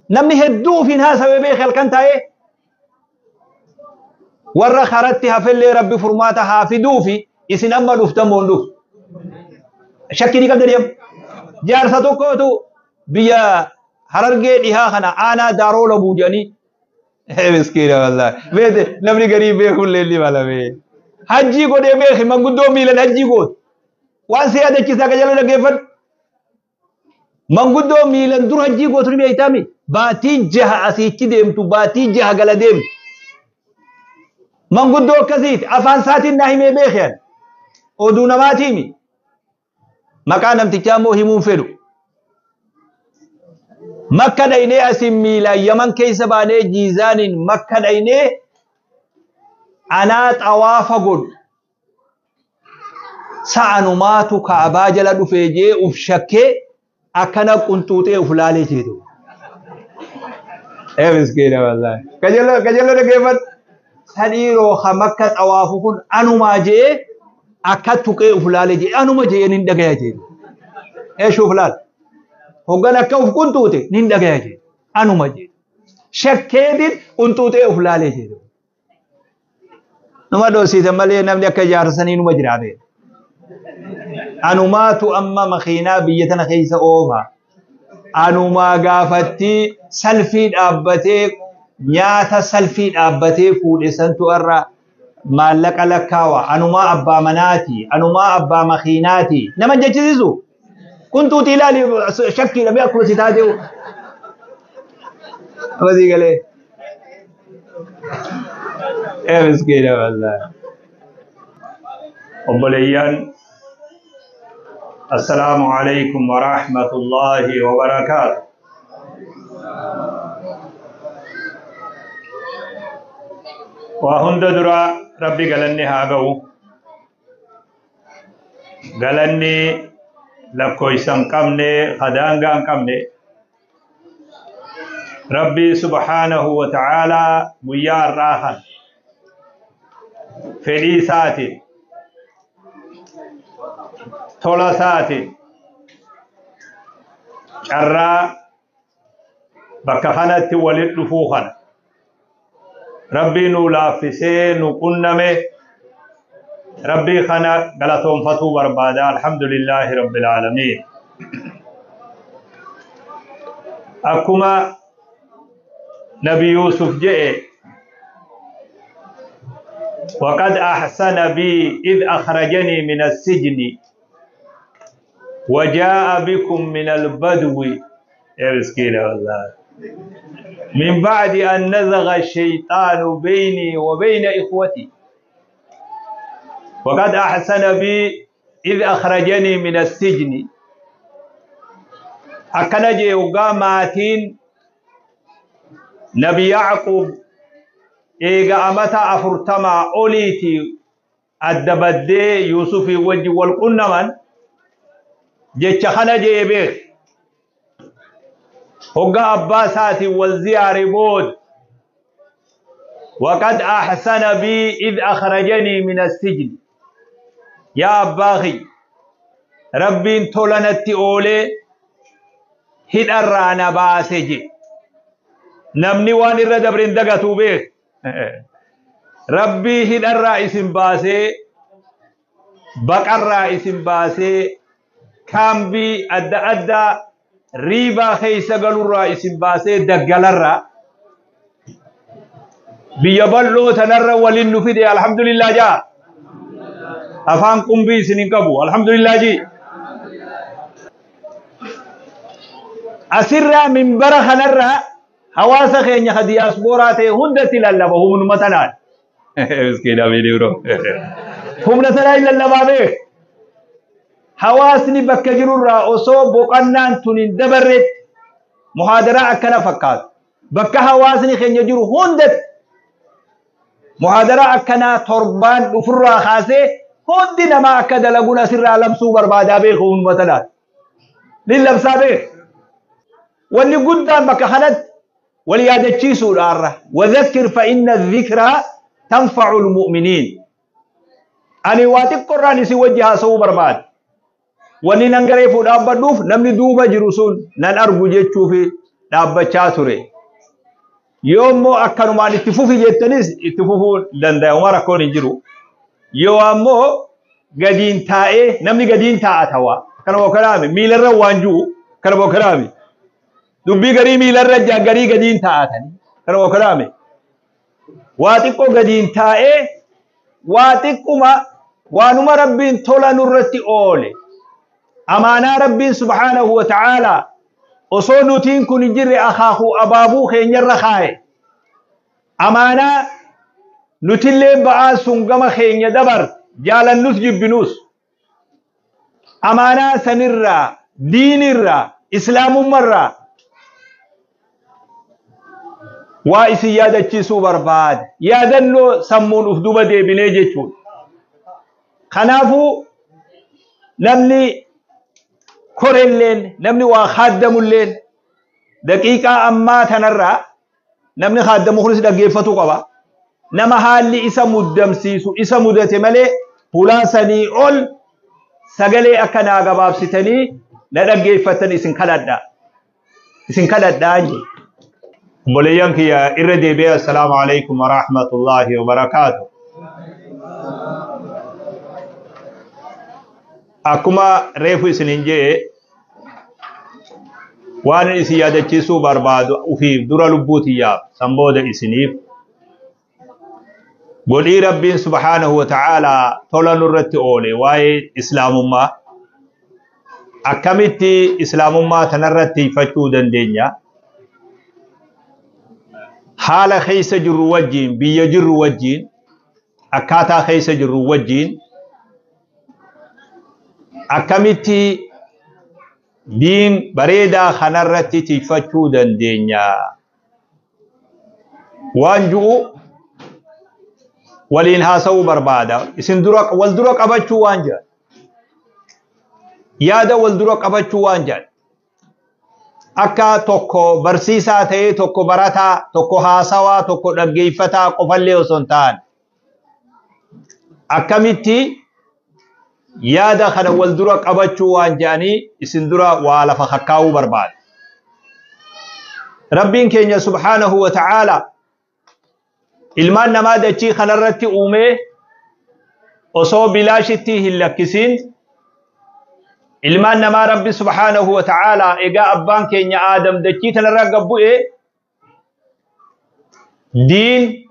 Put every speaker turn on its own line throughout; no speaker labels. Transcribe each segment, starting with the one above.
Namni hedduu ofiin haasawee beeke halkan taa'ee warra karatti hafellee Rabbi furmaata haa fiduufi isin amma dhuftan moo hin dhuftu? Shakkii ni qabdanii amma. Jaarsa tokkotu biyya Harargee dhihaa kana aanaa Daaroo Labuu jedhanii miskiina wallaahi. Beete namni garii beekullee ni mala bee. Hajjii godhee beeki manguddoo miilan hajjii gootu. Waan si yaadachiisaa ka jala dhaggeeffadhu. Manguddoo miilan dur hajjii gootu ni beektaami. Baatii jaha asiichi deemtu baatii jaha gala deemtu. Manguddoo akkasiiti afaan isaatiin naa himee beeke ani. Oduu namaatiimi. Maqaa namtichaa immoo himuun fedhu. Makka dhaynee asin miilaan Yaman keessa baanee Jiizaaniin Makka dhaynee anaa xawaafa godhu. Sa anumaatu Ka'abaa jala dhufee jee uf shakkee akkana qunxuuxee uf laalee jee duuba. Ee miskiina wallaahi. Kajello kajello dhaggeeffadhu. Sa dhiiroo ka Makka xawaafu kun anumaa jee akka tuqee uf laalee jee anuma jee nin dhagaya jee. Ee shuuf laal. Hoggan akka uf qunxuute nin dhagaya jee. Anuma jee. Shakkeetiin qunxuuxee uf laalee jee. Numa dhoosiitan malee namni akka jaarsa sanii numa jira beeka. Anumaatu amma makiinaa biyya tana keessa oofa. Anumaa gaafatti salfii dhaabbatee nyaata salfii dhaabbatee fuudhe santu irra maallaqa lakkaawa. Anumaa abbaa manaati. Anumaa abbaa makiinaati. Nama hin jechisiisu. Qunxuuxii ilaali shakkiidha mee akkuma si taatee. Amma sii galee. Ee miskiina wallaahi.
Obboleeyyan, assalaamu alaikum wa rahmatullahi wa barakaatu. Waa hunda dura Rabbi galanni haa ga'u. Galanni lakkoofsa hin qabne, ka daangaa hin qabne. Rabbi subhaanahu wa ta'aalaa guyyaa har'aa kana fedhii isaatiin tola isaatiin carraa bakka kanatti walitti dhufuu kana Rabbii nuu laaffisee nu qunname. Rabbii kana galatoonfatuu barbaada. Alhamdulillaahi rabbil aalamiin. Akkuma Nabi Yuusuf je'e, waqad ahsana bii id akhrajanii min assijni wajaa'a bikum min albadwi. Ya miskiina wallaahi. Min ba'di an nazagha ash-shaytaanu beynii wa beyna ikhwatii. Waqad ahsana bii idh akhrajanii min as-sijni. Akkana jee hoggaa maatiin Nabi Yacquub eega amata 40 oliitii adda baddee Yuusufiin wajjin wal qunnaman jecha kana je'e beeki. Hoggaa abbaa isaatiin wal ziyaare booda, waqad ahsana bii id akhrajanii min assijni, yaa abbaa kiyya, Rabbiin tola natti oolee hidharraa na baase je'e. Namni waan irra dabre hin dagatuu beeki. Rabbii hidharraa isin baasee, baqarraa isin baasee, kaambii adda addaa riibaa keessa galurraa isin baasee, daggalarraa biyya bal'oo tanarra waliin nu fide, alhamdulillah jaa. Afaan qumbii isin hin qabu, alhamdulillah jii. Asirraa minbara kanarraa hawaasa keenya ka diyaaspooraa ta'e hundatti lallaba humnuma tanaan. Miskiina miidhi bro. Humna tanaan lallabaa beek. Hawaasni bakka jirurraa osoo boqannaan tun hin dabarretti muhaadaraa akkana fakkaatu. Bakka hawaasni keenya jiru hundatti muhaadaraa akkanaa torbaan dhufurraa kaasee hundi namaa akka dalaguun asirraa labsuu barbaadaa beeku humnuma tanaan. Ni labsaa beek. Wanni guddaan bakka kanatti wal yaadachiisuudha har'a. Wadhakkir fa inna dhikraa tanfa'ul mu'miniin. Ani waa xiqqoorraan isin wajji haasa'uu barbaada. Wanni nan garee fuudhaa dhaabbadhuuf namni duuba jiru sun nan argu jechuufi
Dhaabbachaa ture. Yoo immoo akkanumaan itti fufi jettanis itti fufuu danda'ama, rakkoon hin jiru. Yoo ammoo gadiin taa'ee, namni gadiin taa'a tawaa kanuma kanaami miilarra waan jiru kanuma kanaami dubbii garii miilarra garii gadiin taa'atanii kanuma kanaami waa xiqqoo gadiin taa'ee waa xiqquma waanuma Rabbiin tola nurratti oole, amaanaa Rabbiin subhaanahu wa ta'aalaa osoo nutiin kun hin jirre akaakuu abaabuu keenyarra kaaye, amaanaa nutillee ba'aan sun gama keenya dabar, jaalannus jibbinus, amaanaa sanirraa, diinirraa, islaamummarraa waa isin yaadachiisuu barbaade, yaadannoo sammuun uf duba deebinee jechuudha. Kanaafuu namni korelleen, namni waa kaaddamulleen, daqiiqaa ammaa tanarraa namni kaaddamu kunis dhaggeeffatuu qaba. Nama haalli isa muddamsiisu isa mudate malee hulaa sanii ol sagalee akka naa gabaabsitanii na dhaggeeffattan isin kadhadha. Isin kadhadhaa jedhe. Obboleeyyan kiyya, irra deebi'ee assalaamu alaikum wa rahmatullahi wa barakaatu. Akkuma reefu isinin jee, waan isin yaadachiisuu barbaadu ufiif dura lubbuu tiyyaaf, san booda isiniif, godhii Rabbiin subhaanahu wa ta'aalaa tola nurratti oole, waa'ee islaamummaa, akkamitti islaamummaa tanarratti hiifachuu dandeenya, haala keessa jirru wajjiin, biyya jirru wajjiin, akkaataa keessa jirru wajjiin, akkamitti diin bareedaa kanarratti tiifachuu dandeenya waan ju'u waliin haasa'uu barbaada. Isin dura wal dura qabachuu waan jedhan, yaada wal dura qabachuu waan jedhan, akka tokko barsiisaa ta'ee, tokko barataa, tokko haasawaa, tokko dhaggeeffataa qofallee osoo hin ta'an, akkamitti yaada kana wal dura qabachuu waan jedhanii isin dura waa lafa kakkaa'uu barbaada. Rabbiin keenya subhaanahu wa ta'aala ilmaan namaa dachii kanarratti uumee osoo bilaashitti hin lakkisin, ilmaan namaa Rabbi subhaanahu wa ta'aala egaa abbaan keenya Aadam dachii tanarra gabbu'e, diin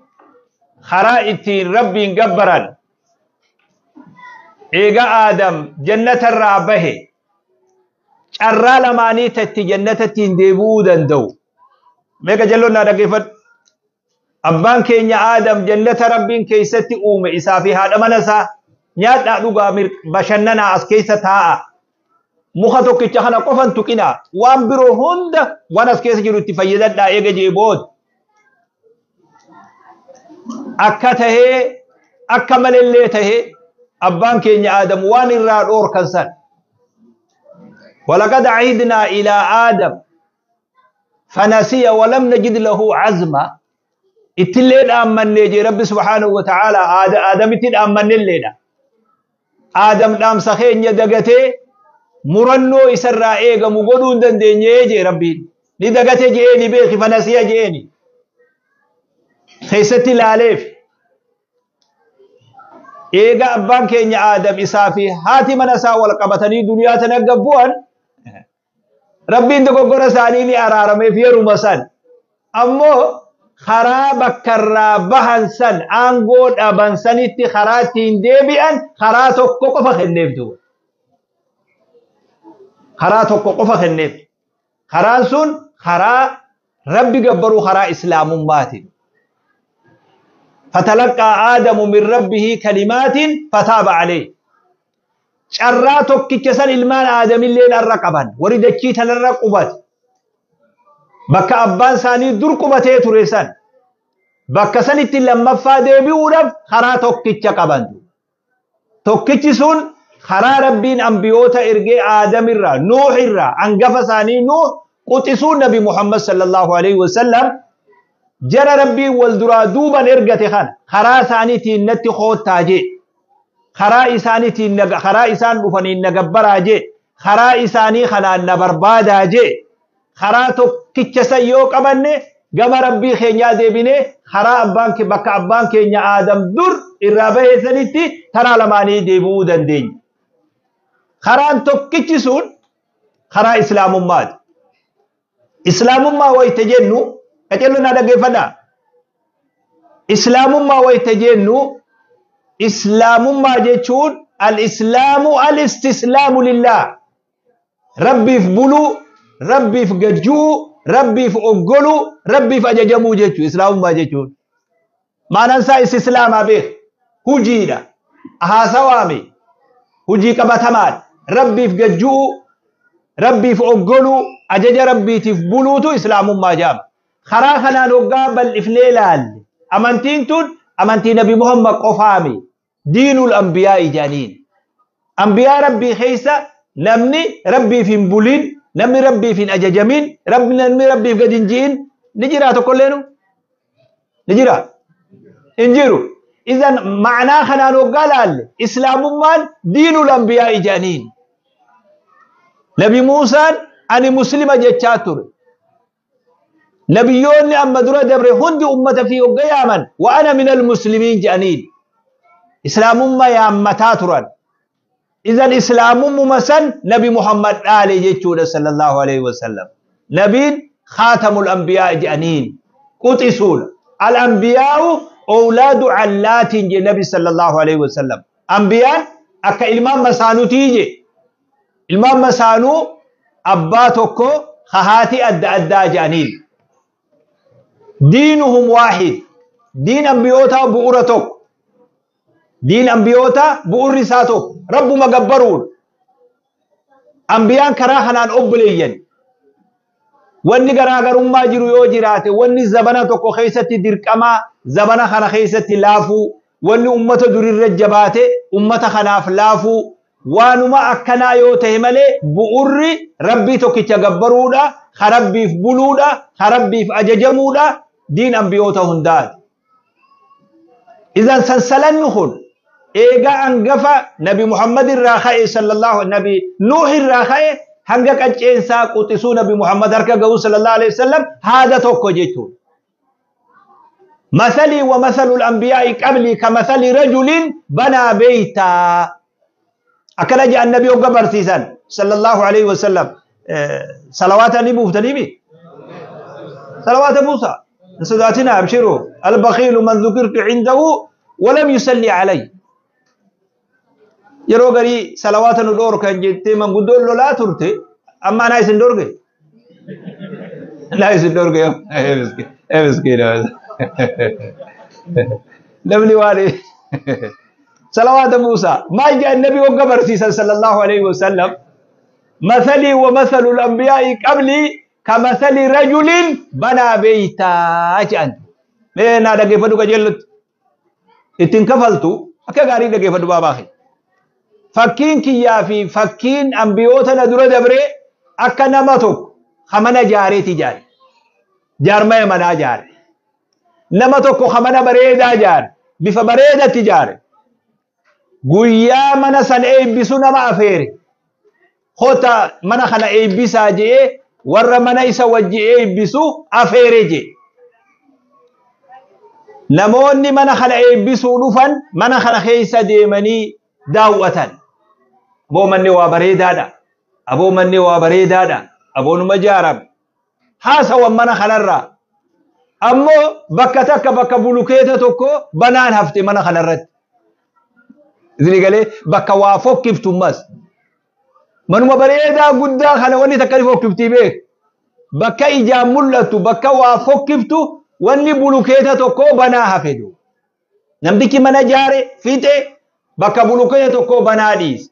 karaa ittiin Rabbiin gabbaran, eega Aadam jannatarraa bahe carraa lamaanii tatti jannatatti hin deebi'uu danda'u. Meeqa jalloon naa dhaggeeffadhu. Abbaan keenya Aadam jannata Rabbiin keessatti uume, isaa fi haadha mana isaa, nyaadhaa, dhugaa, bashannanaa, as keessa taa'a. Muka tokkicha kana qofan tuqinaa, waan biroo hunda waan as keessa jiru itti fayyadadhaa eega jee booda. Akka tahee akka malellee tahee abbaan keenya Aadam waan irraa dhoorkan san. ولقد عهدنا إلى آدم فنسي ولم نجد له عزما. Ittillee dhaammannee jee Rabbi subhaanahu wa ta'ala, Aadamitti dhaammannelleedha. Aadam dhaamsa keenya dagatee murannoo isarraa eegamu godhuu hin dandeenye jee Rabbiin. Ni dagate jeeni beeki, فنسي jeeni. Keessatti ilaaleef eega abbaan keenya Aadam isaa fi haati mana isaa wal qabatanii duniyaa tana gabbu'an, Rabbiin dogoggora isaanii ni araarameef yeruma san. Ammoo karaa bakkarraa bahan san, aangoo dhaban sanitti karaa ittiin deebi'an karaa tokko qofa kenneef duuba. Karaa tokko qofa kenneef. Karaan sun karaa Rabbi gabbaruu, karaa islaamummaatiin. فتلقى آدم من ربه كلمات فتاب عليه. Carraa tokkicha san ilmaan Aadamilleen irra qaban, warri dachii tanarra qubate, bakka abbaan isaanii dur qubatee ture san, bakka sanitti lammaffaa deebi'uudhaaf karaa tokkicha qaban. Tokkichi sun karaa Rabbiin ambiyoota ergee, Aadamirraa, Nuuxirraa, hangafa isaanii Nuux, quxisuu Nabi Muhammad sallallahu alaihi wasallam, jara Rabbiin wal duraa duuban ergate kana karaa isaaniitiin natti koottaa jee, karaa isaaniitiin, karaa isaan dhufaniin na gabbaraa jee, karaa isaanii kanaan na barbaadaa jee. Karaa tokkicha san yoo qabanne gama Rabbii keenyaa deebinee karaa abbaan bakka abbaan keenya Aadam dur irraa bahe sanitti karaa lamaanii deebi'uu dandeenya. Karaan tokkichi sun karaa Islaamummaati. Islaamummaa wayita jennu qaceelloo naa dhaggeeffadhaa. Islaamummaa wayita jennu Islaamummaa jechuun al-islaamu al-istislaamu lillah. Rabbiif buluu, Rabbiif gajjuu, Rabbiif oggoluu, Rabbiif ajajamuu jechuu Islaamummaa jechuun. Maanaan isaa istislaamaa beek. Hujiidha. Haasawaami. Hujii qabatamaadha. Rabbiif gajjuu, Rabbiif oggoluu, ajaja Rabbiitiif buluutu Islaamummaa jedhama. Karaa kanaan hoggaa bal'ifnee ilaalle. Amantiin tun amantii Nabi Muhammad qofaami. Diinul anbiyaa ijaaniin. Anbiyaa Rabbii keessa namni Rabbiif hin bulin, namni Rabbiif hin ajajamin, namni Rabbiif gad hin ji'in ni jira tokkolleenu? Ni jira? Hin jiru. Idan ma'anaa kanaan hoggaa laalle Islaamummaan diinul anbiyaa ijaaniin. Nabi Muusaan ani muslima jechaa ture. Nabiyyoonni amma dura dabre hundi ummata fi hogga yaaman wa ana minal muslimiin jedhaniin. Islaamummaa yaammataa turan. Idan Islaamummuma san Nabi Muhammad dhaale jechuudha sallallahu alaihi wasallam. Nabiin khaatamul anbiyaa jedhaniin quxisuudha. Al anbiyaa'u awlaadu allaatiin je Nabi sallallahu alaihi wasallam. Anbiyaan akka ilmaan masaanutii je. Ilmaan masaanuu abbaa tokko haati adda addaa jedhaniin. Diinuhum waahid. Diin ambiyootaa bu'ura tokko. Diin ambiyootaa bu'urri isaa tokko. Rabbuma gabbaruudha. Ambiyaan karaa kanaan obboleeyyan. Wanni garaagarummaa jiru yoo jiraate wanni zabana tokko keessatti dirqamaa zabana kana keessatti laafuu wanni ummata durirra jabaate ummata kanaaf laafuu waanuma akkanaa yoo ta'e malee bu'urri Rabbii tokkicha gabbaruudha, ka Rabbiif buluudha, ka Rabbiif ajajamuudha diin ambiyoota hundaati. Idan sansalanni kun eegaa angafa Nabi Muhammad irraa ka'e sallallahu Nabi Nuuh irraa ka'e hanga qacceensaa quxisuu Nabi Muhammad harka ga'uu sallallahu alaihi wasallam haada tokko jechuudha. Masalii wa masalul anbiyaa'i qablii ka masali rajulin banaa beeytaa. Akkana jedhan Nabi hogga barsiisan sallallahu alaihi wasallam. Salawaata ni buuftanii mi? Salawaata buusa. Hin sodaatinaa abshiru. Albakhiilu man dhukirtu indahu walam yusalli alayhi. Yeroo garii salawaata nu dhoorkan jettee manguddoon lolaa turte amma anaa isin dhoorge? Anaa isin dhoorge miskiina. Namni waan salawaata buusa. Maal jedhan Nabi hogga barsiisan sallallahu alaihi wasallam? Masalii wa masalul anbiyaa'i qablii ka masali rajulin banaa beeytaa jedhan. Mee naa dhaggeeffadhu qajeellutti. Ittiin kafaltu akka gaarii dhaggeeffadhu baabaa kee. Fakkiin kiyyaa fi fakkiin ambiyoota na dura dabree akka nama tokko ka mana jaareeti jaare. Jaarmaya manaa jaare. Nama tokko ka mana bareedaa jaare. Bifa bareedatti jaare. Guyyaa mana san eebbisu nama afeere. Kota mana kana eebbisaa je'ee warra mana isa wajji eebbisu afeere je'e. Namoonni mana kana eebbisuu dhufan mana kana keessa deemanii daawwatan. Aboo manni waa bareedaadha. Aboo manni waa bareedaadha. Aboonuma jaarame. Haasawan mana kanarraa. Ammoo bakka takka bakka bulukeeta tokko banaan hafte mana kanarratti. Isinii galee bakka waa fokkiftummas. Manuma bareedaa guddaa kana wanni takka ni fokkiftii beek. Bakka ijaan mul'attu bakka waa fokkiftu wanni bulukeeta tokko banaa hafe jiru. Namtichi mana jaare fiixee bakka bulukeeta tokko banaa dhiise.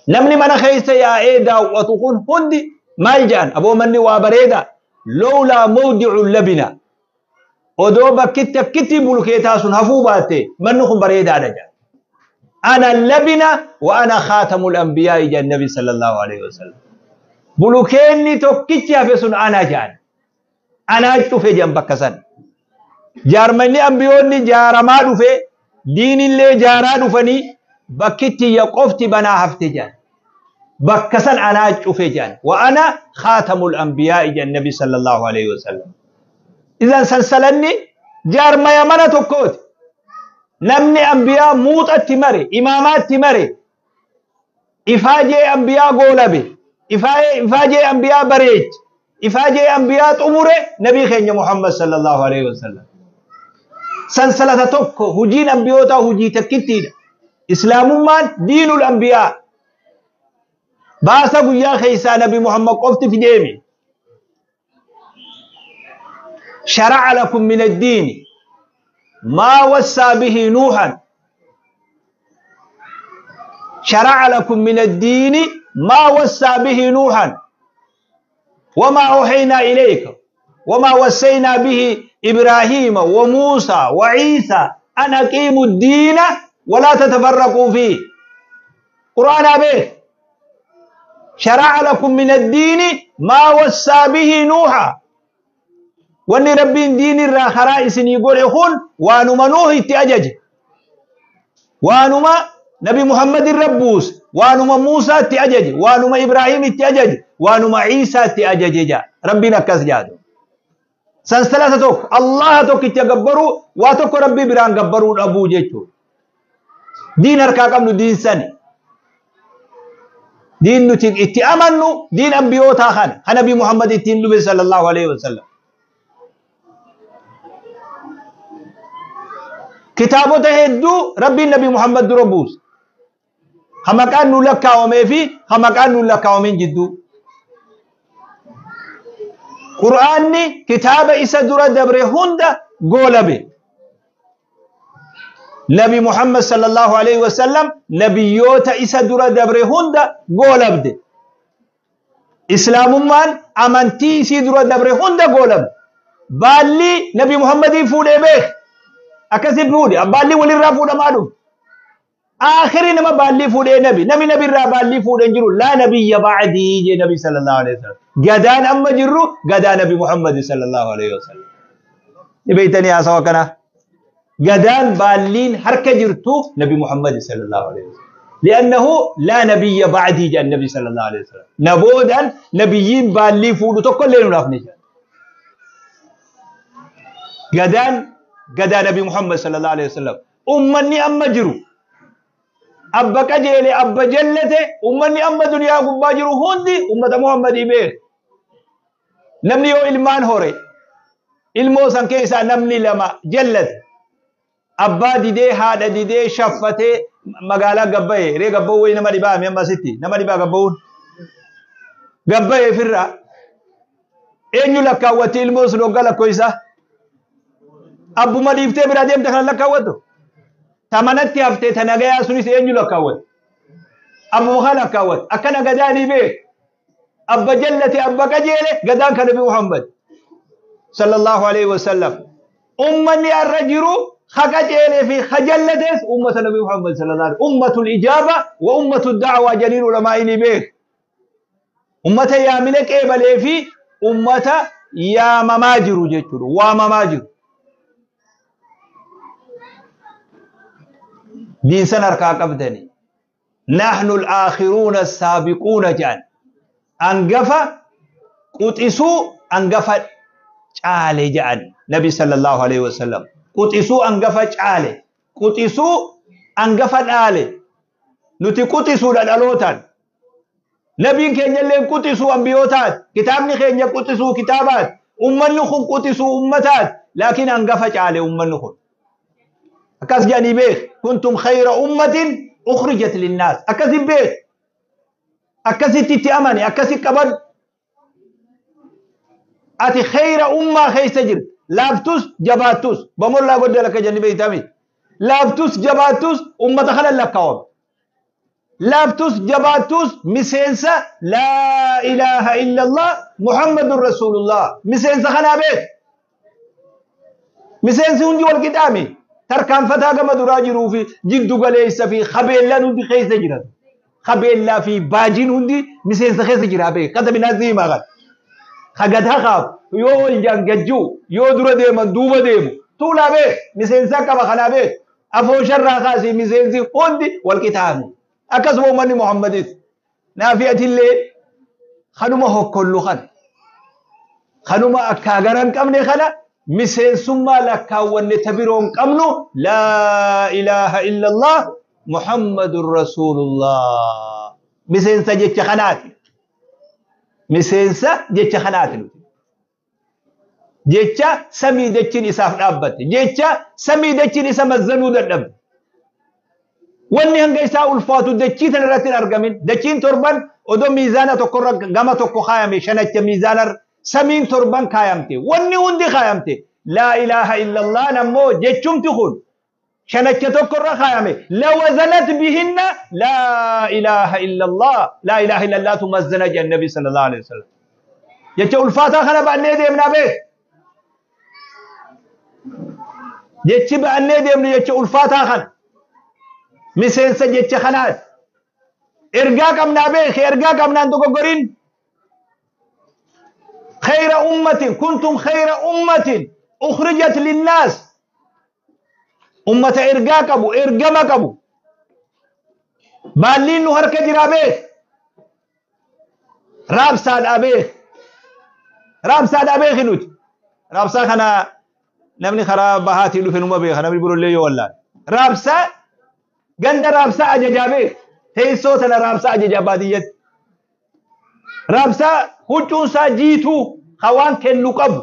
Namni mana keessa yaa'ee daawwatu kun hundi maal jedhan aboo manni waa bareeda lowlaa mawdi'u labina. Odoo bakki takkitti bulukeetaa sun hafuu baatte manni kun bareedaadha jedhan. Ana labina wa ana khaatamul anbiyaa'i jedhan Nabi sallallahu alaihi wasallam. Bulukeenni tokkichi hafe sun ana jedhan. Anaa cufe jedhan bakka san. Jaarmanni ambiyoonni jaaramaa dhufe diinillee jaaraa dhufanii bakkitti ya qofti banaa hafte jedhan. Bakka san anaa cufe jedhan. Wa ana khaatamul anbiyaa'i jedhan Nabi sallallahu alaihi wasallam. Idan sansalanni jaarmaya mana tokkooti. Namni anbiyaa muuxatti mare, imaamaatti mare, ifaajee anbiyaa goolabe, ifaajee anbiyaa bareeche, ifaajee anbiyaa xumure nabii keenya Muhammad sallallahu alaihi wasallam. Sansalata tokko hujiin anbiyootaa hujii takkittiidha. Islaamummaan diinul anbiyaa. Baasa guyyaa keessaa Nabi Muhammad qofti fideemi. شرع لكم من الدين ما وصى به نوحا. شرع لكم من الدين ما وصى به نوحا وما أوحينا إليك وما وصينا به إبراهيم وموسى وعيسى أن أقيموا الدين ولا تتفرقوا فيه. قرآن به شرع لكم من الدين ما وصى به نوحا. واني ربين دين الراخراء سن يقول يخون وانما نوح اتأجج وانما نبي محمد الربوس وانما موسى اتأجج وانما إبراهيم اتأجج وانما عيسى اتأجج جا ربنا كس جادو سنسلسة توك الله توك اتقبروا واتوك ربي بران قبروا أبو جيتو. دين أركاكم دين سني دين نتي اتأمنوا دين أنبيوتا خان نبي محمد اتين صلى الله عليه وسلم. كتابته هدو ربي النبي محمد ربوس هم كانوا لك ومي في هم كانوا لك ومن جدو. قرآني كتاب إسا درا دبر هند قولبي نبي محمد صلى الله عليه وسلم نبيوت إسا درا دبر هند قولبد. إسلام من أمنتي إسا درا دبر هند قولب بالي نبي محمد فودي بيخ akkasi fuudhe abbaalli walirraa fuudhamaa dhufu. Aakhiri nama baalli fuudhee nabi namni nabirraa baalli fuudhee jiru laa nabiyya ba'dii jee nabi sallallahu alaihi wasallam. Gadaan amma jirru gadaa nabi Muhammad sallallahu alaihi wasallam. Ni beeytanii haasawa kana. Gadaan baalliin harka jirtu nabi Muhammad sallallahu alaihi wasallam. لأنه لا نبي بعدي جاء النبي صلى الله عليه وسلم. نبودا نبيين بالي فودو تقول لنا نافني. قدان قدا نبي محمد صلى الله عليه وسلم. أمني أما جرو أبا كجيلي أبا جلته أمني أما دنيا قبا جرو هندي أمة محمد إبير. نمني يو إلمان هوري إلمو سنكيسا نمني لما جلت أبا ديدي هذا ديدي شفته magaalaa gabbaye ree gabba'uu wayi nama dhibaa mi amma asitti nama dhibaa gabba'uun gabbaye firra eenyu lakkaawwatti ilmoo sun hoggaa lakkoysa abbuma dhiiftee biraa deemte kana lakkaawwattu tamanatti haftee ta nagayaa sunis eenyu lakkaawwatu abbuma kana lakkaawwatu akkana gadaanii beek abba jallate abba qajeele gadaan kan nabi Muhammad sallallahu alaihi wasallam ummanni har'a jiru خجل في خجلته أمة النبي محمد صلى الله عليه وسلم أمة الإجابة وأمة الدعوة جليل علماء بيك أمة يا ملك إبلي في أمة يا مماجر جتر ومماجر دين سنر كاكبتني نحن الآخرون السابقون جان أنقف قطسوا أنقف تعالي جان نبي صلى الله عليه وسلم quxisuu angafa caale quxisuu angafa dhaale nuti quxisuudha dhalootaan nabiin keenya illee quxisuu ambiyootaat kitaabni keenya quxisuu kitaabaat ummanni kun quxisuu ummataat laakiin angafa caale ummanni kun akkas jedhanii beek kuntum khayra ummatin ukhrijat linnaas akkasi beek akkasitti itti amane akkasi qabadhu ati khayra ummaa keessa jirta laaftus jabaattus bamollaa godda lakka jenni beeytami laaftus jabaattus ummata kana lakkaawame laaftus jabaattus miseensa laa ilaaha illa allah muhammadun rasuulullah miseensa kanaa beek miseensi hundi wal qixaami tarkaanfataa gama duraa jiruu fi jiddu galeessa fi qabeellaan hundi keessa jiran qabeellaa fi baajiin hundi miseensa keessa jiraa beek katabinaas himaa kan kagad haqaaf yoo wal jaangajjuu yoo dura deeman duuba deemu tuulaa beek miseensa qaba kanaa beek afoosharraa kaasii miseensi hundi wal qixaami akkasuma uummanni Muhammadis Naafi atillee kanuma hokkollu kana kanuma akka gara hin qabne kana miseensummaa lakkaawwanne ta biroo hin qabnu laa ilaaha illallah Muhammadun Rasuulullah. Miseensa jecha kanaati. Miseensa jecha kanaati nuti. Jecha samii dachiin isaaf dhaabbatte. Jecha samii dachiin isa mazzanuu dadhabde. Wanni hanga isaa ulfaatu dachii tana irratti hin argamin. Dachiin torban odoo miizaana tokkorra gama tokko kaayame shanacha miizaanarra samiin torban kaayamte. Wanni hundi kaayamte. Laa ilaaha illallah ammoo jechumti kun shanacha tokkorra kaayame. Lawazanat bihinna laa ilaaha illallah. Laa ilaaha illallahtu mazzana jedhan Nabi sallallahu alaihi wasallam. Jecha ulfaataa kana baannee deemnaa beek. Jechi baannee deemnu jecha ulfaataa kana. Miseensa jecha kanaati. Ergaa qabnaa beek, ergaa qabnaan dogoggorin. Khayra ummatin kuntum khayra ummatin ukhrijat linnaas. Ummata ergaa qabu, ergama qabu. Baalliin nu harka jiraa beek. Raabsaadhaa beek. Raabsaadhaa beeki nuti. Raabsaa kana namni karaa bahaatii dhufe numa beeka, namni birollee yoo wallaale. Raabsaa ganda raabsaa ajajaa beek. Teessoo tana raabsaa ajajaa baadiyyatti. Raabsaa huccuunsaa jiituu ka waan kennu qabu.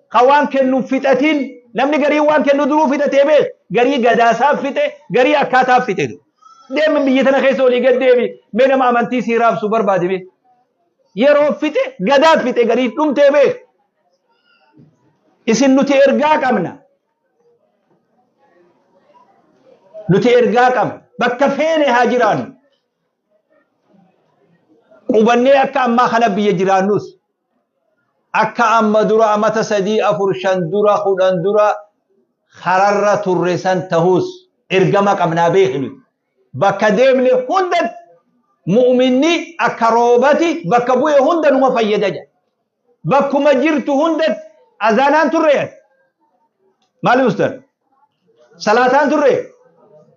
Ka waan kennu fixatiin namni garii waan kennu duruu fixatee beek. Garii gadaasaa fixe, garii akkaataa fixe. Deemi biyya tana keessa olii gad deemi. Mee nama amantii sii raabsu barbaade beek. Yeroo fixe, gadaa fixe garii dhumtee beek. Isin nuti ergaa qabna. Nuti ergaa qabna. Bakka feene haa jiraannu. Qubannee akka ammaa kana biyya jiraannus. Akka amma dura amata 3 4 5 dura 10 dura kararra turre san tahus ergama qabnaa beeknu. Bakka deemne hundatti mu'minni akka roobati bakka bu'e hunda numa fayyada jedha. Bakkuma jirtu hundatti azaanaan turre. Maali ustad? Salaataan turre?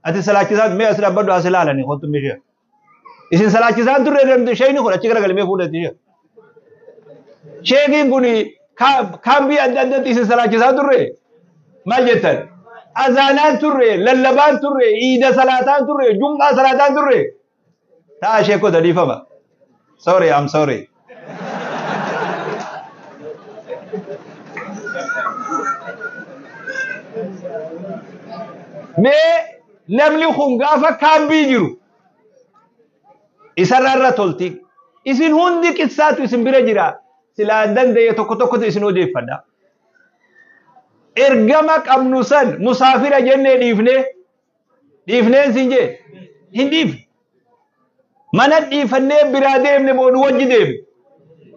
Ati salaachisaa mee as dhaabbadhu as ilaalani kottu meeshee. Isin salaachisaan turre sheekni kun achi garagalee mee fuudhatti ishee. Sheekiin kun kaambii adda addatti isin salaachisaan turre? Maal jettan? Azaanaan turre, lallabaan turre, iida salaataan turre, jum'aa salaataan turre. Ta'a sheekota dhiifama. Sorry, I'm sorry. Mee namni kun gaafa kaambii jiru isarra irra tolti. Isin hundi qissaatu isin bira jira. Silaa danda'e tokko tokkotu isin odeeffadha. Ergama qabnu san musaafira jennee dhiifnee dhiifneen sin jee hin dhiifne. Mana dhiifannee biraa deemne moo nu wajji deeme?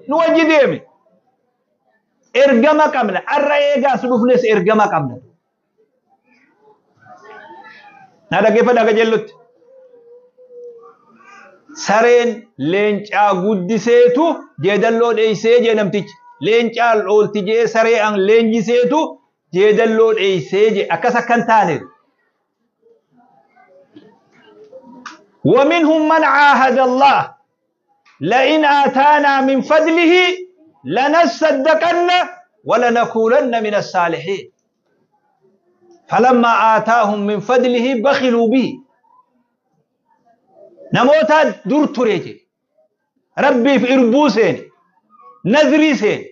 Nu wajji deeme. Ergama qabna. Arra eegaas dhufnes ergama qabna. Na dhaggeeffadhaa qajeellutti. Sareen leencaa guddiseetu jeedalloo dheeysee jee namtichi. Leencaa oolti jee saree an leenjiseetu jeedalloo dheeysee jee akkas akkan taane. ومنهم من عاهد الله لئن آتانا من فضله لنصدقن ولنكونن من الصالحين فلما آتاهم من فضله بخلوا به. نموتا دور تريجي ربي في إربوسين نذري سين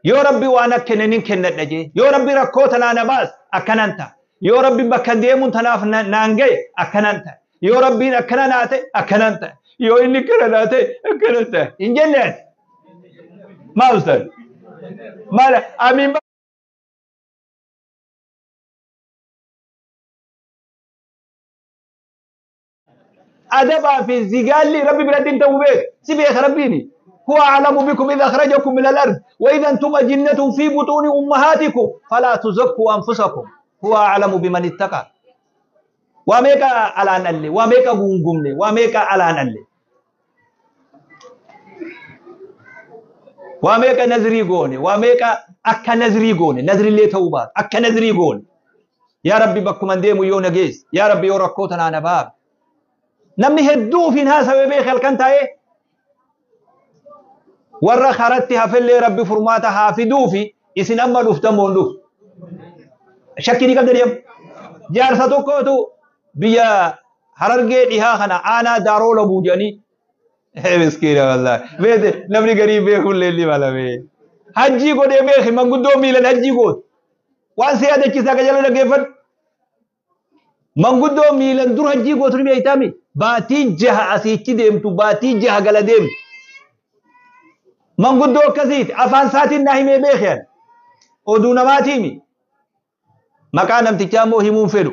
يا ربي وانا كننين كنت نجي يا ربي ركوتنا نباس أكننتا يا ربي بكنديمون تناف نانجي أكننتا يا ربي أكنناتي أكننتا يا إني كنناتي أكننتا إن جنات ما أستاذ ما لا أمين. أدبا في الزجال ربي بلاد توبيت سيبي ربيني هو أعلم بكم إذا أخرجكم من الأرض وإذا أنتم أجنة في بطون أمهاتكم فلا تزكوا أنفسكم هو أعلم بمن اتقى. وميكا على نلي وميكا غونغومني وميكا على نلي وميكا نزري غوني وميكا أكا نزري غوني نزري اللي توبات أكا نزري غوني يا ربي بكم أنديمو يو نجيس يا ربي يو ركوتنا نباب. Namni hedduu ofiin haasawee beeke halkan taa'ee warra karatti hafellee Rabbi furmaata haa fiduufi isin amma dhuftan moo hin dhuftu? Shakkii ni qabdanii amma? Jaarsa tokkotu biyya Harargee dhihaa kana aanaa Daaroo Labuu jedhanii miskiina wallaahi. Beete namni garii beekullee ni mala bee. Hajjii godhee beeki manguddoo miilan hajjii gootu. Waan si yaadachiisaa ka jala dhaggeeffadhu. Manguddoo miilan dur hajjii gootu ni beektaami. Baatii jaha asiichi deemtu baatii jaha gala deemtu. Manguddoo akkasiiti afaan isaatiin naa himee beeki ani. Oduu namaatiimi. Maqaa namtichaa immoo himuun fedhu.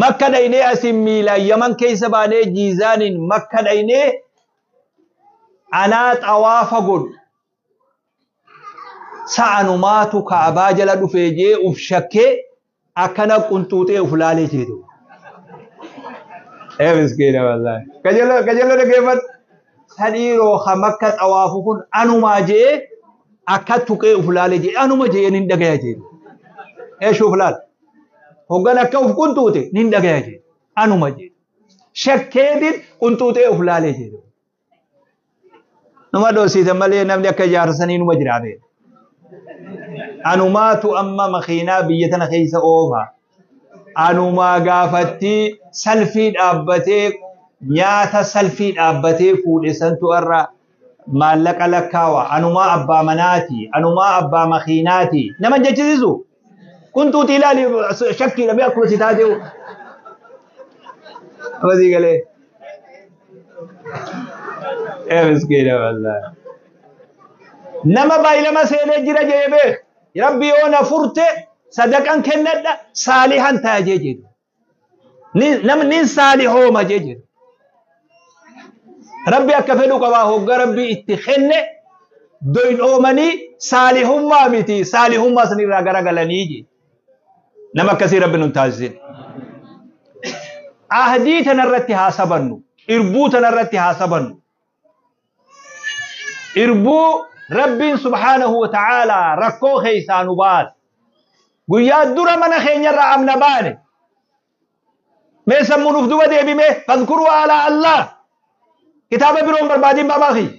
Makka dhaynee asiin miilaan Yaman keessa baanee Jiizaaniin Makka dhaynee anaa xawaafa godhu. Sa'anumaatu Ka'abaa jala dhufee jee uf shakkee akkana qunxuuxee uf laalee jeetu. Ee miskiina wallaahi. Kajello kajello dhaggeeffadhu. Sadhiiroo ka Makka xawaafu kun anumaa jee akka tuqee uf laalee jee anuma jee nin dhagaya jee. Ee shuuf laal. Hoggan akka uf qunxuute nin dhagaya jee. Anuma jee. Shakkeetiin qunxuuxee uf laalee jee. Numa dhoosiitan malee namni akka jaarsanii numa jira beeka. Anumaatu amma makiinaa biyya tana keessa oofa. Anumaa gaafatti salfii dhaabbatee nyaata salfii dhaabbatee fuudhe santu irra maallaqa lakkaawa. Anumaa abbaa manaati. Anumaa abbaa makiinaati. Nama jechisiisu. Qunxuuxii ilaali shakkiidha mee akkuma si taatee. Amasii galee. Ee miskiina wallaahi. Nama baay'ilama seenee jira jee beek. Rabbi yoo na furte sadaqan kennadha saalihan ta'a jee jedhu. Namni saalihooma jee jedhu. Rabbi akka fedhu qabaa hogga Rabbi itti kenne doynoomanii saalihummaa miti saalihummaa sanirraa garagalanii jee. Nama akkasii Rabbi nun taasisin. Ahdii tanarratti haa sabannu. Irbuu tanarratti haa sabannu. Irbuu Rabbiin subhaanahu wa ta'aalaa rakkoo keessaa nu baase. Guyyaa dura mana keenyarraa amna baane. Mee sammuun uf duba deebimee fadkuruu alaa Allah. Kitaaba biroon barbaadin baabaa kiyya.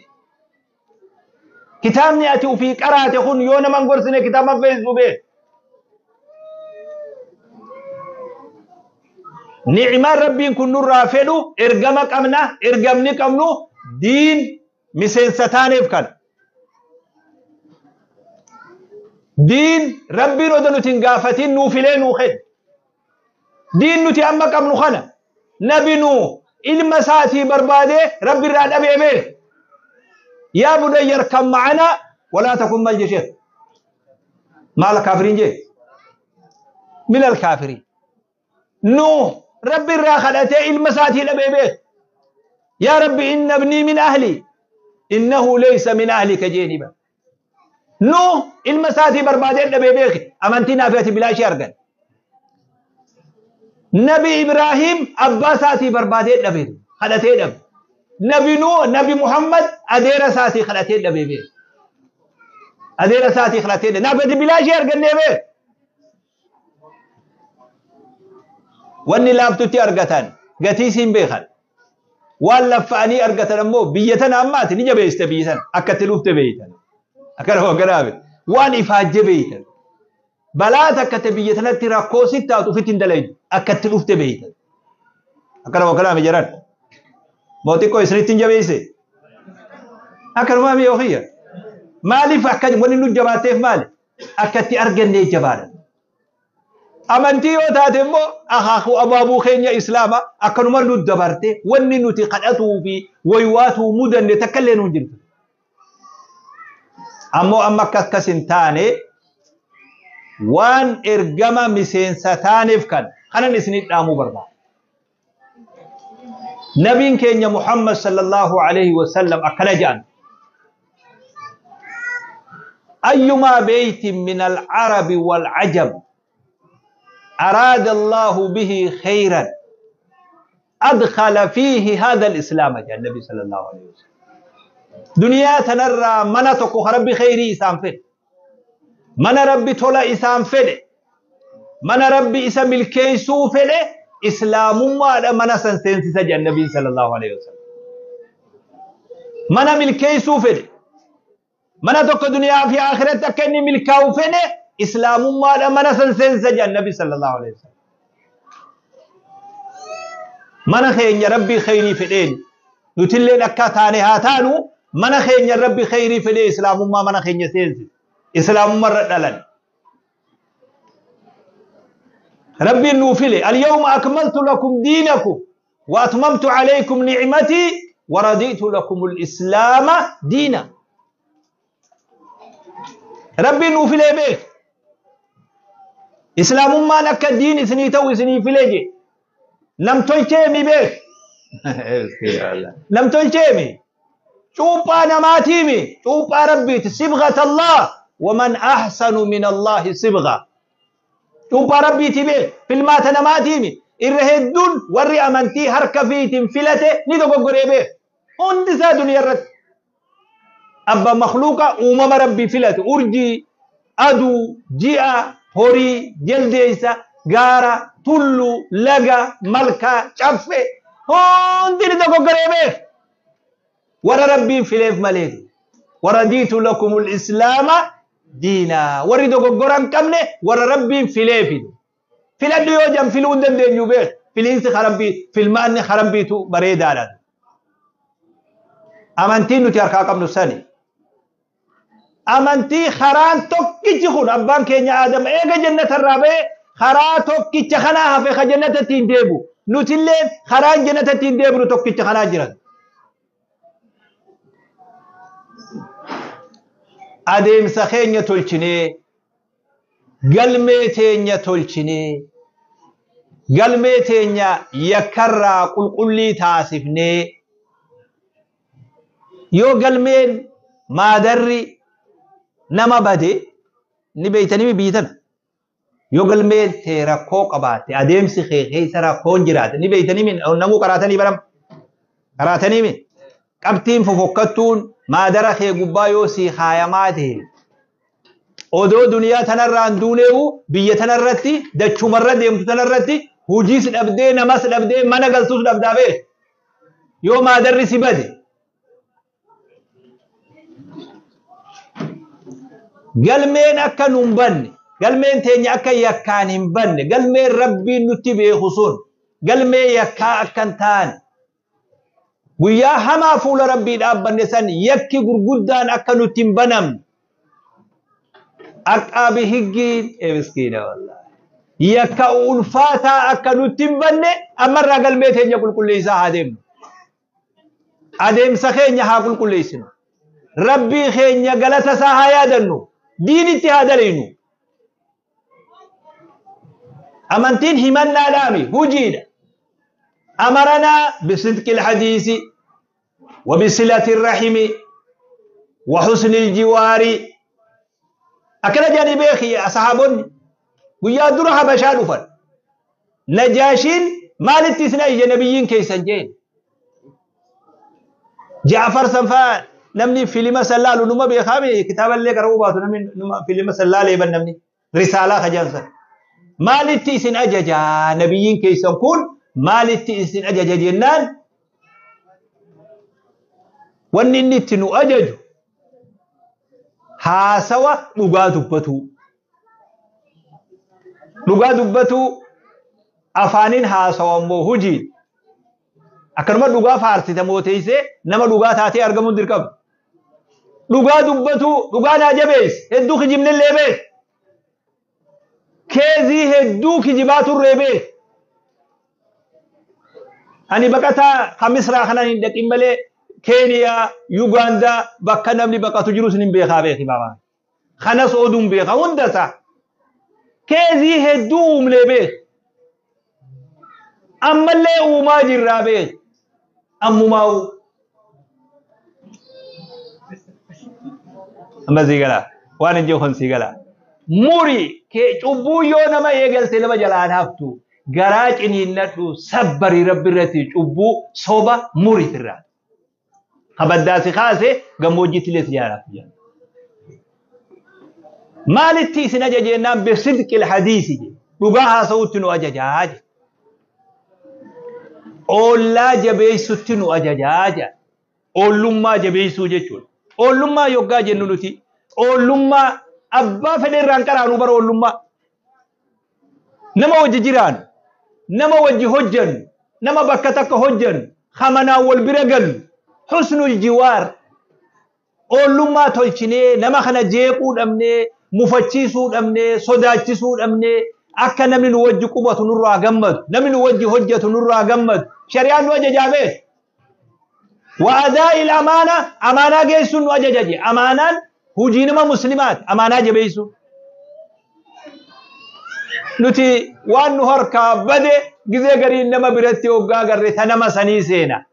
Kitaabni ati ufii qaraate kun yoo nama hin gorsine kitaaba feessu beek. Ni'maan Rabbiin kun nurraa fedhu ergama qabna, ergamni qabnu diin miseensa taaneef kana. Diin Rabbiin odoo nuti hin gaafatin nuu filee nuu kenne. Diin nuti amma qabnu kana nabi Nuuh ilma isaatii barbaadee Rabbi irraa dhabee beek. Yaa bunayya irkab ma'anaa walaa takun mal jee sheekh. Maal kaafiriin jee? Minal kaafiriin. Nuuh Rabbi irraa kadhatee ilma isaatii dhabee beek. Yaa Rabbi inna ibnii min ahli innahu laysa min ahlika jeeni bara. Nuuh ilma isaatii barbaadee dhabee beeki amantii naafi ati bilaashii argan. Nabi Ibraahim abbaa isaatii barbaadee dhabe kadhatee dhabe. Nabi Nuuh Nabi Muhammad adeera isaatii kadhatee dhabee beeki. Adeera isaatii kadhatee dhabe. Naafi ati bilaashii argannee beeki. Wanni laaftutti argatan gatii siin beekan. Waan laffa'anii argatan ammoo biyya tana ammaati ni jabeessite biyya tana akka itti dhufte beeytan. Akkana hogganaabe waan ifaajje beeytan. Balaa takka te biyya tanatti rakkoo sitti taatu ofitti hin dalaydu akka itti dhufte beeytan. Akkana hogganaabe jedhan. Moo xiqqoo isinitti hin jabeesse? Akkanumaa mi'a kiyya. Maaliif akka wanni nu jabaatteef maali? Akka itti argannee jabaadha. Amantii yoo taate immoo akaakuu abaabuu keenya islaama akkanuma nu dabarte wanni nuti kadhatuu fi waywaatuu mudanne takka illee nuun jirtu. Ammoo amma akka akkas hin taane waan ergama miseensa taaneef kan kanan isinit dhaamuu barbaada. Nabiin keenya Muhammad sallallahu alaihi wasallam akkana jedhan. Ayyumaa beeytin min al-arabi wal-ajam araada Allahu bihi khayran adkhala fiihi hadha al-islaam jedhan Nabi sallallahu alaihi wasallam. Duniyaa tanarraa mana tokko ka Rabbi khayrii isaan fedhe. Mana Rabbi tola isaan fedhe. Mana Rabbi isa milkeessuu fedhe. Islaamummaadha mana san seensisa jedhan Nabiin sallallahu alaihi wasallam. Mana milkeessuu fedhe, mana tokko duniyaa fi akhiratti akka inni milkaa'u fedhe, Islaamummaadha mana san seensisa jedhan Nabi sallallahu alaihi wasallam. Mana keenya Rabbii khayrii fedheen nutilleen akka taane haa taanu, mana keenya Rabbi khayrii fedhee Islaamummaa mana keenya seensisa. Islaamummaa irra dhalan. Rabbiin nuu file, alyawma akmaltu lakum diinakum wa atmamtu alaykum ni'matii wa radiitu lakum al-islaama diina. Rabbiin nuu filee beek. Islaamummaan akka diin isinii ta'u isinii filee je. Nam tolcheemi beek. Nam tolcheemi. Cuuphaa namaatiimi. Cuuphaa Rabbiiti. Sibghat Allah waman ahsanu min Allahi sibgha. Cuuphaa Rabbiiti beek. Filmaata namaatiimi. Irra hedduun warri amantii harka fiitiin filate ni dogoggoree beek. Hundi isaa duniyaa irratti. Abba makhluuqa uumama Rabbii filate, urjii, aduu, ji'a, horii, jaldeessa, gaara, tulluu, laga, malkaa, caffe hundi ni dogoggoree beek. Warra Rabbiin fileef malee. Waradiitu lakumul islaama diinaa. Warri dogoggora hin qabne warra Rabbiin fileefi. Filadhu yoo jan filuu hin dandeenyu beek. Filiinsi karabbii, filmaanni karabbiitu bareedaadha. Amantiin nuti harkaa qabnu sani. Amantii karaan tokkichi kun abbaan keenya Aadam eega jannatarraa ba'e karaa tokkicha kanaa hafe ka jannata ittiin deebi'u. Nutillee karaan jannata ittiin deebinu tokkicha kanaa jiran. Adeemsa keenya tolchinee, galmee teenya tolchinee, galmee teenya yakkarraa qulqullii taasifnee, yoo galmeen maadarri nama bade ni beeytanii biyyi tana. Yoo galmeen tee rakkoo qabaatte, adeemsi kee keessa rakkoon jiraate ni beeytanii, namuu qaraatanii baram qaraatanii mi qabxiin fofokkattuun maadara kee gubbaa yoo sii kaayamaa ta'e, odoo duniyaa tanarraan duuneewu biyya tanarratti dachumarra deemtu tanarratti hujiis dhabdee, namas dhabdee, mana galtuus dhabdaa beek yoo maadarri si bade. Galmeen akka nun banne, galmeen teenya akka yakkaan hin banne, galmeen Rabbiin nutti beeku sun galmee yakkaa akka hin taane, guyyaa hamaa fuula Rabbii dhaabbanne san yakki gurguddaan akka nutti hin banamne, aqaabi higgiin miskiina wallaahi yakka ulfaataa akka nutti hin banne, ammarraa galmee teenya qulqulleessaa haa deemnu. Adeemsa keenya haa qulqulleessinu. Rabbii keenya galata isaa haa yaadannu. Diinitti haa daliinu. Amantiin himannaadhaami, hujiidha. Amaranaa bisidqi alhadiisi wa bisilati rahimi wa husni aljiwaari. Akkana jedhanii beeki sahaabonni guyyaa dura Habashaa dhufan. Najaashiin maalitti isin ayya nabiyyiin keessan jeen. Jaafar sanfaa namni filima san laalu numa beekaami, kitaaballee qara'uu baatu namni numa filima san laalee ban namni risaalaa kajaan san. Maalitti isin ajaja nabiyyiin keessan kun, maalitti isin ajaja jennaan, wanni inni itti nu ajaju haasawa dhugaa dubbatuu. Dhugaa dubbatuu afaaniin haasawa immoo hujiin. Akkanuma dhugaa faarsita mooteessee nama dhugaa taatee argamuun dirqama. Dhugaa dubbatuu, dhugaa naa jabeessi, hedduu kijibnillee beek. Keezii hedduu kijibaa turree beek. Ani baqataa kan Misraa kanan hin dhaqin malee Keeniyaa, Yugaandaa bakka namni baqatu jirus nin beekaa beeki baabaa. Kanas oduun beeka hunda isaa. Keezii hedduu uumnee beek. Ammallee uumaa jirraa beek. Ammumaa'u. Amma sii galaa. Waan hin jiru kun sii galaa. Muri kee cubbuu yoo nama eegalte nama jalaan haftu, garaa ciniinnadhu, sabbarii Rabbi irratti, cubbuu soba muri firraa. Kabaddaa si kaase gammoojjiitti illee si jaalaaf jala. Maalitti isin ajaje jennaan, bisidqil hadiisi jedhe. Dhugaa haasa'utti nu ajajaa jedhe. Ollaa jabeessutti nu ajajaa jedha. Ollummaa jabeessuu jechuudha. Ollummaa yoggaa jennu nuti ollummaa abbaa fedhe irraan qaraanu bara ollummaa. Nama wajji jiraannu, nama wajji hojjennu, nama bakka takka hojjennu, hamanaan wal bira gallu, husnul jiwaar ollummaa tolchinee nama kana jeequu dhabnee, mufachiisuu dhabnee, sodaachisuu dhabnee, akka namni nu wajji qubatu nurraa gammadu, namni nu wajji hojjetu nurraa gammadu, shari'aan nu ajajaa beeku. Wa'adaa il amaana, amaanaa geessuun nu ajaja je. Amaanaan hujii nama muslimaati, amaanaa jabeessuu. Nuti waan nu harkaa bade gizee gariin nama biratti hoggaa agarre ta nama sanii seena.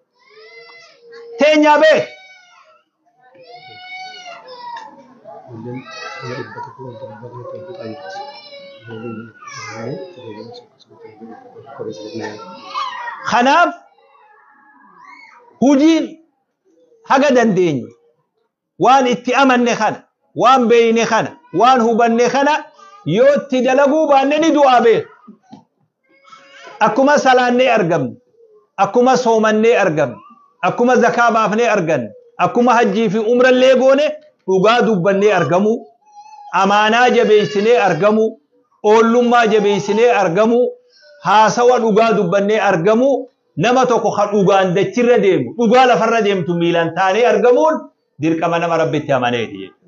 Teenyaa beek. Kanaaf hujiin haga dandeenyu waan itti amanne kana, waan beeyne kana, waan hubanne kana yoo itti dalaguu baanne ni du'aa beek. Akkuma salaannee argamne, akkuma soomannee argamne, akkuma zakaa baafnee arganne, akkuma hajjii fi umrallee goone dhugaa dubbannee argamuu, amaanaa jabeessinee argamuu, oollummaa jabeessinee argamuu, haasawa dhugaa dubbannee argamuu, nama tokko ka dhugaan dachirra deemu, dhugaa lafarra deemtu miilaan taanee argamuun dirqama nama Rabbitti amaneeti jechuudha.